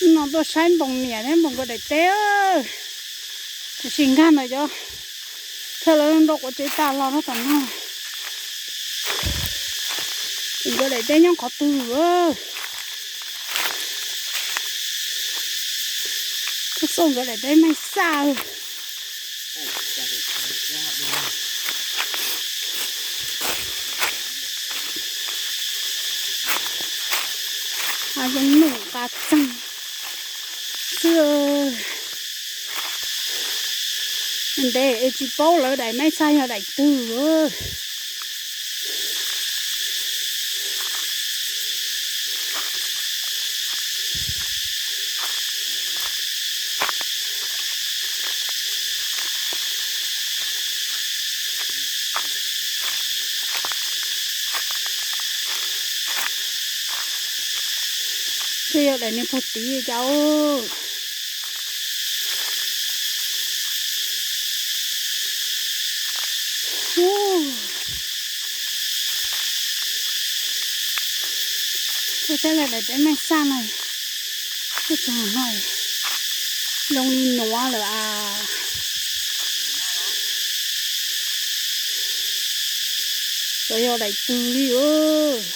No tuaj saib npoo niam thiab npoo nkawd daim teb. Tam sim nkag ntawm cov thawj lawv nrau quav tsev tas los rau tom no. Nkawd daim teb nyob qhov twg? Tuaj xauj nkawd daim teb meej xaj. Hav zoov num qas txeeg xwb. Ntev es tsis paub lawv daim meej xaj yog daim twg. Twb yog daim niag puag tid cas. Tuaj saib daim teb meej xaj no, tuaj txog no zoo li nuav lawm as. Xyov yog daim twg li os.